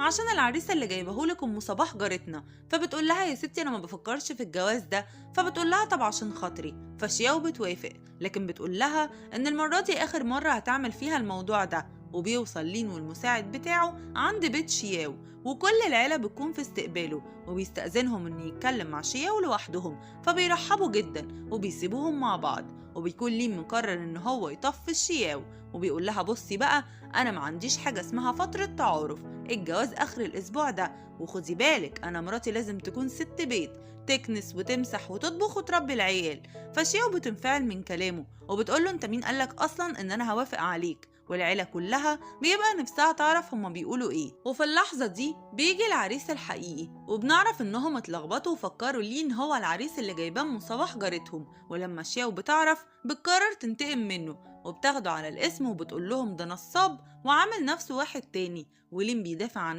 عشان العريس اللي جايبهولك ام صباح جارتنا. فبتقول لها يا ستي انا ما بفكرش في الجواز ده. فبتقول لها طب عشان خاطري. فشياو بتوافق، لكن بتقول لها ان المرة دي اخر مرة هتعمل فيها الموضوع ده. وبيوصل لين والمساعد بتاعه عند بيت شياو، وكل العيلة بتكون في استقباله، وبيستأذنهم إنه يتكلم مع شياو لوحدهم، فبيرحبوا جدا وبيسيبوهم مع بعض. وبيكون لين مقرر إن هو يطفش شياو، وبيقول لها بصي بقى أنا ما عنديش حاجة اسمها فترة تعارف، الجواز آخر الأسبوع ده، وخدي بالك أنا مراتي لازم تكون ست بيت، تكنس وتمسح وتطبخ وتربي العيال. فشياو بتنفعل من كلامه وبتقوله أنت مين قالك أصلا إن أنا هوافق عليك؟ والعيلة كلها بيبقى نفسها تعرف هما بيقولوا ايه. وفي اللحظة دي بيجي العريس الحقيقي، وبنعرف انهم اتلخبطوا وفكروا لين هو العريس اللي جايباه من صباح جارتهم. ولما شياو بتعرف بتقرر تنتقم منه، وبتاخده على الاسم وبتقول لهم ده نصاب وعامل نفسه واحد تاني. ولين بيدافع عن